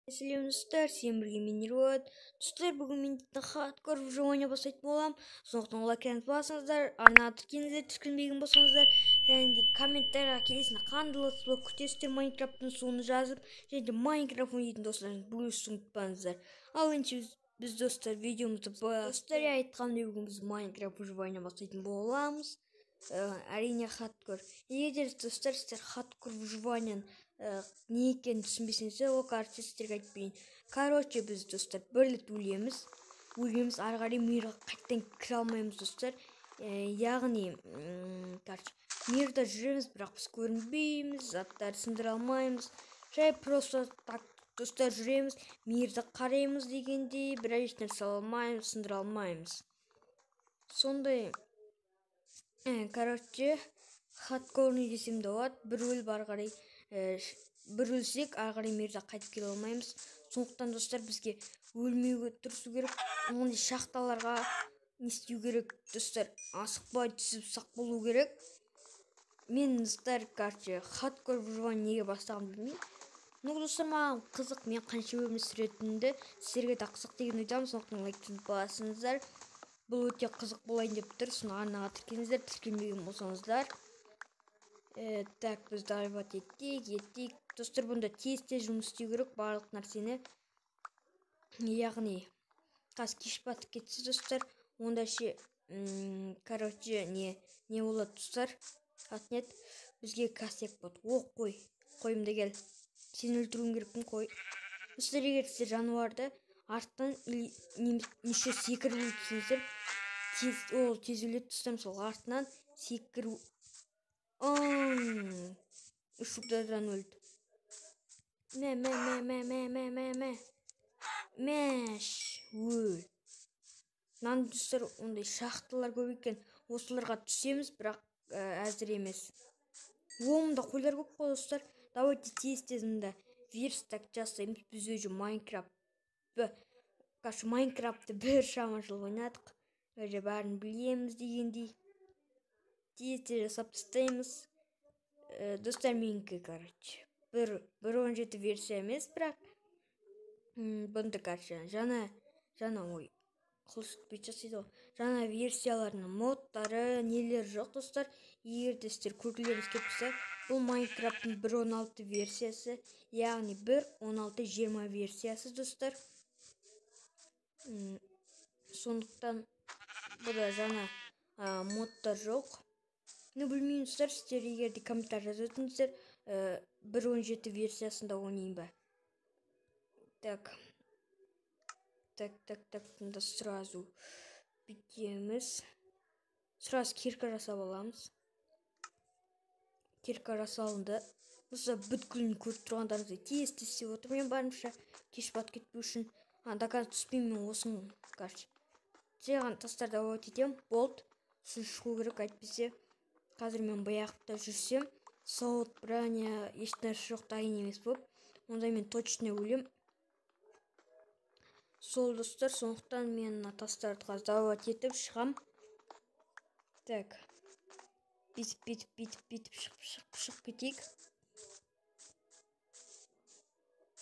Сәлем достар, сен бірге мен Ерболат. Достар, бүгін мен хардкор выживание бастайтын боламын. Сондықтан лайк басыңыздар, арнаға тіркеліңіздер, тіркелмеген болсаңыздар, және де комментарияға келесіне қандай летсплей күтесіздер Майнкрафттың, соны жазып, және де Майнкрафт ойнайтын достарыңызбен бөлісуді ұмытпаңыздар. Ал енді біз, достар, видеомызды достар, айтқандай, бүгін біз Майнкрафт выживание бастайтын боламыз. Әрине, хардкор. Егер, достар, сіздер хардкор выживание не екенін түсінбесеңіздер, ол, короче, сіздерге айтып берейін. Короче, біз, достар, бір рет өлеміз, өлеміз, ары қарай мирға қайтадан кіре алмаймыз, достар. Яғни, короче, мирда жүреміз, бірақ біз көрінбейміз, заттарды сындыра алмаймыз, жай просто так, достар, жүреміз, мирді қараймыз дегендей, бірақ ешнәрсе ала алмаймыз, сындыра алмаймыз. Сондай, короче, хардкорный десем де болады. Бір өліп, ары қарай бір өлсек, ары қарай мирда қайтып келе алмаймыз. Сондықтан, достар, бізге өлмеуге тырысу керек. Ондай шахталарға не істеу керек, достар? Асықпай түсіп, сақ болу керек. Мен, достар, короче, хардкор выживание неге бастағанымды білмеймін. Ну, достар, маған қызық, мен қанша өмір сүретінімді сіздерге де қызық деген ойдамын. Сондықтан лайк басыңыздар, бұл өте қызық болайын деп тұр. Соны арнаға тіркеліңіздер, тіркелмеген болсаңыздар. Так, біз добывать еттік, достар. Бұнда тез тез жұмыс істеу керек барлық нәрсені. Яғни қазір кеш батып кетсе, достар, онда ше, короче, не болады, достар? Аты не еді, бізге косяк болады. О, қой, қойымды кел, сені өлтіруім керекпін, қой. Достар, егер сіздер жануарды арттан немесе секіріп өлтірсеңіздер, тез, ол тез өледі, достар. Мысалы, артынан секіру, үш удардан өлді. Мә, мә, мә, мә, мә, мә, мә, мә, мәш, өл. Мынаны, достар, ондай шахталар көп екен, осыларға түсеміз, бірақ әзір емес. О, мында қойлар көп қой, достар. Давайте тез тез мында верстак жасаймыз. Біз уже Майнкрафт, короче, Майнкрафтты біршама жыл ойнадық, уже бәрін білеміз дегендей, тез тез жасап тастаймыз. Достар, менікі, короче, 1.17 версия емес, бірақ бұнда, короче, жаңа, ой, қылыш бүйтіп жасайды ғой, жаңа версияларының модтары, нелері жоқ, достар. Егер де сіздер көргілеріңіз келіп тұрса, бұл Майнкрафттың 1.16 версиясы, яғни 1.16.20 версиясы, достар. Сондықтан бұда жаңа модтар жоқ. Ну, білмеймін, достар, сіздер егер де комментарий жазып өтіңіздер, 1.17 версиясында ойнайын ба. Так, так, так, так, мында сразу бүйтеміз, сразу кирка жасап аламыз. Кирка жасалынды. Осы бүткілін көріп тұрғандарыңыздай, тез тез істеп отырмын мен барынша, кеш батып кетпеу үшін. А до конца түспеймін мен осыны. Короче, жай ғана тастарды добывать етемін, болды. Сосын шығу керек, әйтпесе қазір мен бұяқта жүрсем, сауыт, броня, ешнәрсе жоқ, дайын емес болып, онда мен точно өлем. Сол, достар, сондықтан мен мына тастарды қазір добывать етіп шығам. Так, бүйтіп, бүйтіп, бүйтіп, бүйтіп шығып, шығып, шығып кетейік.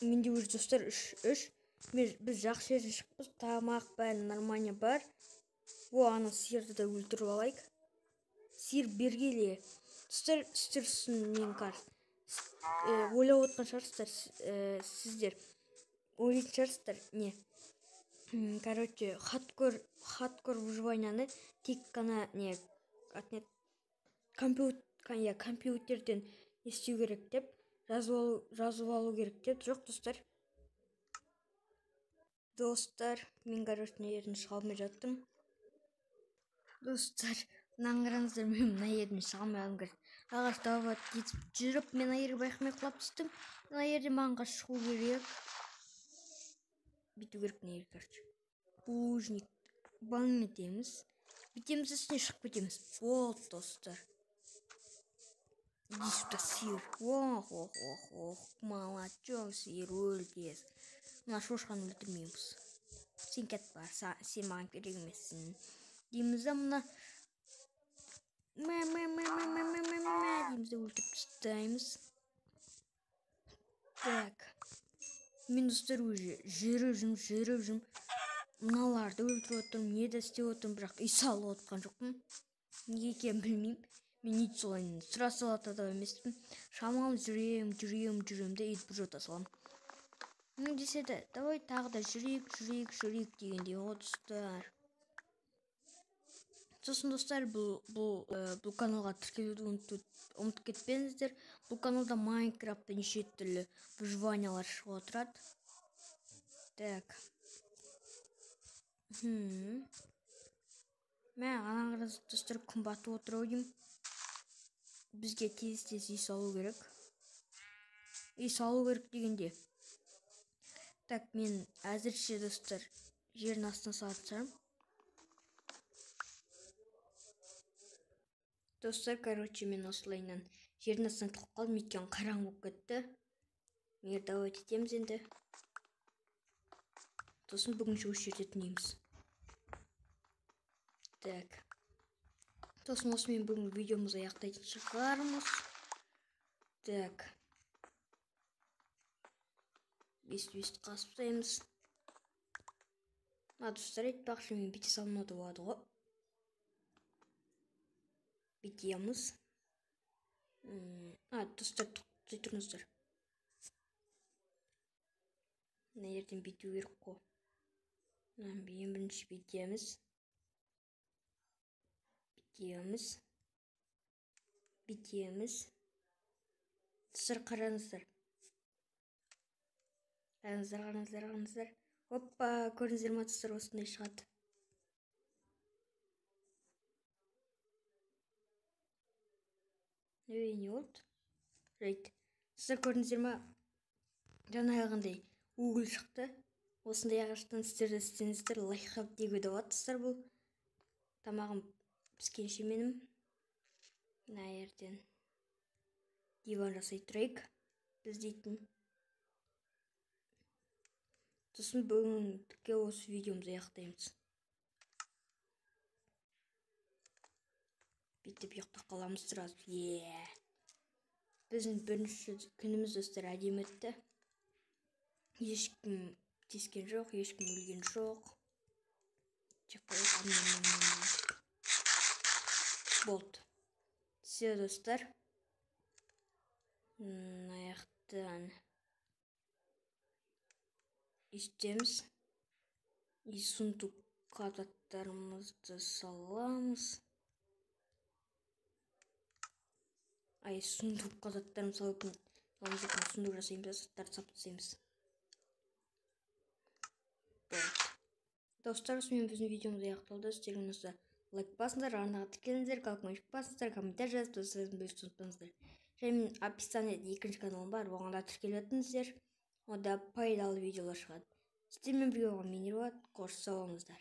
Менде уже, достар, үш, үш. Мен, біз жақсы жерден шықпыз, тамақ, бәрі нормально бар. О, ана сиырды да өлтіріп алайық. Сиыр, бергеле. Достар, сіздер сосын мен қазір ойлап отқан шығарсыздар, сіздер ойлайтын шығарсыздар, не, короче, хардкор выживанияны тек қана не, аты не, компьютер, иә, компьютерден не істеу керек деп, жазып алу керек деп. Жоқ, достар. Достар, мен, короче, мына жерден шыға алмай жаттым. Достар, мынаны қараңыздар, мен мына жерден шыға алмай қалдым. Короче, ағаш добывать етіп жүріп, мен мына жерге байқамай құлап түстім. Мына жерде маған шығу керек, бүйту керек мына жерге. Короче, булыжник банг етеміз, бүйтеміз, үстіне шығып кетеміз. Болды, достар. Иди сюда, сиыр. Ох, ох, ох, ох, молодчок, сиыр, өл тез. Мына шошқаны өлтірмейміз, сен кет, бар, сен маған керек емессің дейміз да, мына мә, мә, мә, мә, мә, мә, мә, мә дейміз де, өлтіріп тастаймыз. Так. Мен достар уже жүріп жүрмін. Мыналарды өлтіріп отырмын, не де істеп отырмын, бірақ үй салып отқан жоқпын. Неге екенін білмеймін. Мен ит солай сұра салатын адам емеспін. Шамалы жүрем де ит бір жота саламын. Не десе де, давай тағы да жүрейік дегендей ғой достар. Сосын достар, бұл каналға тіркелуді ұмытып кетпеңіздер. Бұл каналда Майнкрафтта неше түрлі выживаниялар шығып отырады. Так. Мә, ана қараңыз достар, күн батып отыр ау деймін. Бізге тез-тез үй салу керек. Үй салу керек дегенде. Так, мен әзірше достар жердің астына салатын шығармын. Достар, короче, мен осылайынан жердің астына тығып қалдым, өйткені қараңғы болып кетті. Мир давайте етеміз енді. Сосын бүгінше осы жерде түнейміз. Так. Сосын осымен бүгінгі видеомызды аяқтайтын шығармыз. Так. Бес-бес қасып тастаймыз. Достар, айтпақшы, мен бүйте салмауға болады ғой. Бүйтеміз. Достар, тоқтай тұрыңыздар. Мына жерден бүйту керек қой. Мынаны ең бірінші бүйтеміз. Бүйтеміз. Достар, қараңыздар. Қараңыздар. Оппа, көрдіңіздер ма достар, осындай шығады. Ей, не болды? Рейд. Достар, көрдіңіздер ма? Жаңағындай угол шықты. Осындай ағаштан сіздер де істеңіздер, лайфхак деуге де болады достар бұл. Тамағым піскенше менің. Мына жерден диван жасай тұрайық біз дейтін. Сосын бүгінгі осы видеомызды аяқтаймыз. Бүйтіп ұйықтап қаламыз сразу. Біздің бірінші күніміз достар әдемі өтті. Ешкім тиіскен жоқ, ешкім өлген жоқ. Болды. Все, достар. Аяқтан үстеміз. И сундукқа заттарымызды саламыз. Ай, сундукқа заттарымызды салып, сундук жасаймыз, заттарды салып тастаймыз. Болды. Достар, осымен біздің видеомыз аяқталды. Сіздерге ұнаса лайк басыңыздар, арнаға тіркеліңіздер, колокольчик басыңыздар, комментарий жазып, достарыңызбен бөлісуді ұмытпаңыздар. Және менің описаниеде екінші каналым бар, оған да тіркелетіңіздер. Онда пайдалы видеолар шығады. Сіздермен бірге болған мен Ерболат. Қош сау болыңыздар.